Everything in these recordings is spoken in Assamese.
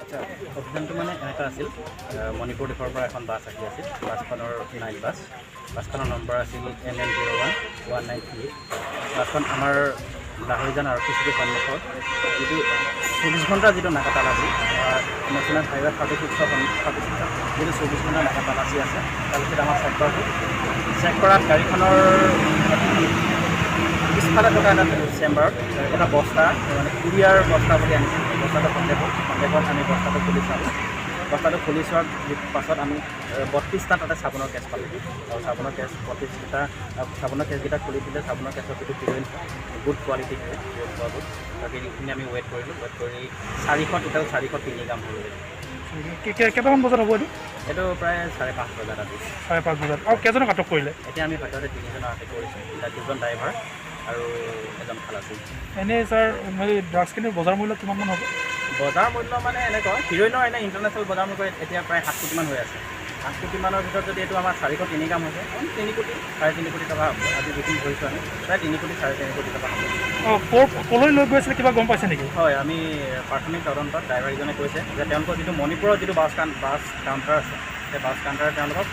আচ্ছা, অভিযানটো মানে এনেকুৱা আছিল, মণিপুৰ দিশৰ পৰা এখন বাছ আহি আছিল। বাছখনৰ নাইট বাছ, বাছখনৰ নম্বৰ আছিল MN 01 1938। বাছখন আমাৰ লাহৰিজান আৰক্ষী চকীৰ সন্মুখত যিটো 24 ঘণ্টাৰ যিটো নাকা তালাচী, নেশ্যনেল হাইৱে 36ৰ 36ত যিটো 24 ঘণ্টাৰ নাকা তালাচী আছে, তাৰপিছত আমাৰ চেক কৰা হ'ল। চেক কৰাত গাড়ীখনৰ পিছফালে থকা এটা চেম্বাৰত এটা বস্তা, মানে কুৰিয়াৰ বস্তা বুলি আনিছিল। বস্তাটো সন্দেহ হ'ল। সন্দেহত আমি বস্তাটো খুলি চালোঁ। বস্তাটো খুলি চোৱাৰ পাছত আমি 32টা তাতে চাবোনৰ কেছ পালোঁ। আৰু চাবোনৰ কেছ 32কেইটা, চাবোনৰ কেছকেইটা খুলি দিলে চাবোনৰ কেছত যিটো heroine, good quality heroine, heroine পোৱা গ'ল। আৰু সেইখিনি আমি ৱেইট কৰিলোঁ। ৱেইট কৰি 400, টোটেল 403 গ্ৰাম হ'ল। কেইটামান বজাত হ'ব এইটো? এইটো প্ৰায় 5:30 বজাত আজি। 5:30 বজাত। আৰু কেইজনক আটক কৰিলে? এতিয়া আমি সদ্যহতে তিনিজনৰ আটক কৰিছোঁ, দুজন ড্ৰাইভাৰ আৰু এজন খালাচী। এনেই ছাৰ, মানে ড্ৰাগছখিনিৰ বজাৰ মূল্য কিমানমান হ'ব? বজাৰ মূল্য মানে এনেকুৱা, হিৰইনৰ এনে ইণ্টাৰনেশ্যনেল বজাৰ মূল্য এতিয়া প্ৰায় 7 কোটিমান হৈ আছে। 7 কোটিমানৰ ভিতৰত যদি এইটো আমাৰ 403 গ্ৰাম হৈছে, 3 কোটি, 3.5 কোটি টকা হ'ব। আজি যিখিনি ধৰিছোঁ আমি, প্ৰায় 3 কোটি, 3.5 কোটি টকা হ'ব। অঁ, ক'ৰ ক'লৈ লৈ গৈ আছিলে কিবা গম পাইছে নেকি? হয়, আমি প্ৰাথমিক তদন্তত ড্ৰাইভাৰকেইজনে কৈছে যে তেওঁলোকৰ যিটো মণিপুৰৰ যিটো বাছ কাউণ্টাৰ আছে, সেই বাছ কাউণ্টাৰে তেওঁলোকক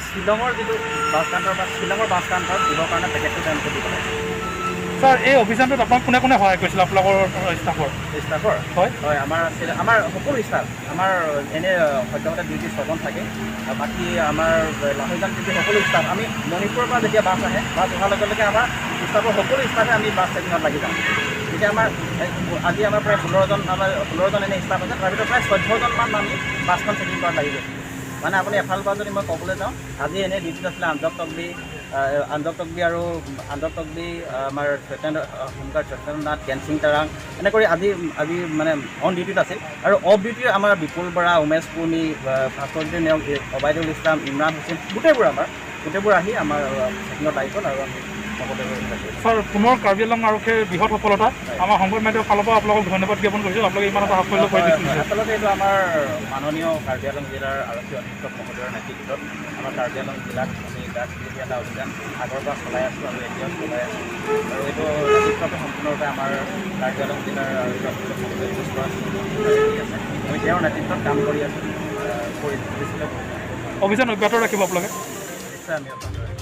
শ্বিলঙৰ যিটো বাছ কাউণ্টাৰ বা শ্বিলঙৰ বাছ কাউণ্টাৰত দিবৰ কাৰণে পেকেটটো তেওঁলোকে দি পঠাইছে। ছাৰ, এই অভিযানটোত আপোনাক কোনে কোনে সহায় কৰিছিল আপোনালোকৰ ষ্টাফৰ? ষ্টাফৰ? হয়। হয়, আমাৰ আছিলে, আমাৰ সকলো ষ্টাফ, আমাৰ এনে সদ্যহতে ডিউটি ছজন থাকে আৰু বাকী আমাৰ লাহৈজান ডিউটি সকলো ষ্টাফ। আমি মণিপুৰৰ পৰা যেতিয়া বাছ আহে, বাছ অহাৰ লগে লগে আমাৰ ষ্টাফৰ সকলো ষ্টাফে আমি বাছ চেকিঙত লাগি যাওঁ। তেতিয়া আমাৰ আজি আমাৰ প্ৰায় 16জন, আমাৰ 16জন এনে ষ্টাফ আছে, তাৰ ভিতৰত প্ৰায় 14জনমান আমি বাছখন চেকিং কৰাত লাগি গৈছোঁ। মানে আপুনি এফালৰ পৰা যদি মই ক'বলৈ যাওঁ, আজি এনেই ডিউটিত আছিলে আঞ্জক টকবি, আঞ্জক টকবি আৰু আঞ্জক টকবি, আমাৰ সত্যেন্দ্ৰ হোমগাৰ্ড সত্যেন্দ্ৰ নাথ, জ্ঞানসিং তাৰাং, এনে কৰি আজি আজি মানে অন ডিউটিত আছিল। আৰু অফ ডিউটিৰ আমাৰ বিপুল বৰা, উমেশ কুৰ্মী, ভাস্কৰজ্যোতি নেওগ, অবাইদুল ইছলাম, ইমৰান হুছেইন, গোটেইবোৰ আমাৰ গোটেইবোৰ আহি আমাৰ চেকিঙত লাগি গ'ল আৰু আমি সকলোৱে। ছাৰ, পুনৰ কাৰ্বি আংলং আৰক্ষীৰ বৃহৎ সফলতা। আমাৰ সংবাদ মাধ্যমৰ ফালৰ পৰা আপোনালোকক ধন্যবাদ জ্ঞাপন কৰিছোঁ। আপোনালোকে ইমান এটা সাফল্য কৰি দিছে। আচলতে এইটো আমাৰ মাননীয় কাৰ্বি আংলং জিলাৰ আৰক্ষী অধীক্ষক মহোদয়ৰ নেতৃত্বত আমাৰ কাৰ্বি আংলং জিলাত আমি ড্ৰাগছ বিৰোধী এটা অভিযান আগৰ পৰা চলাই আছোঁ আৰু এতিয়াও চলাই আছোঁ। আৰু এইটো নেতৃত্বটো সম্পূৰ্ণৰূপে আমাৰ কাৰ্বি আংলং জিলাৰ আৰক্ষী অধীক্ষক মহোদয় পুষ্পৰাজ আছে। আমি তেওঁৰ নেতৃত্বত কাম কৰি আছোঁ, কৰি ভৱিষ্যতে কৰিম। অভিযান অব্যাহত ৰাখিব আপোনালোকে? নিশ্চয়, আমি অব্যাহত ৰাখিম।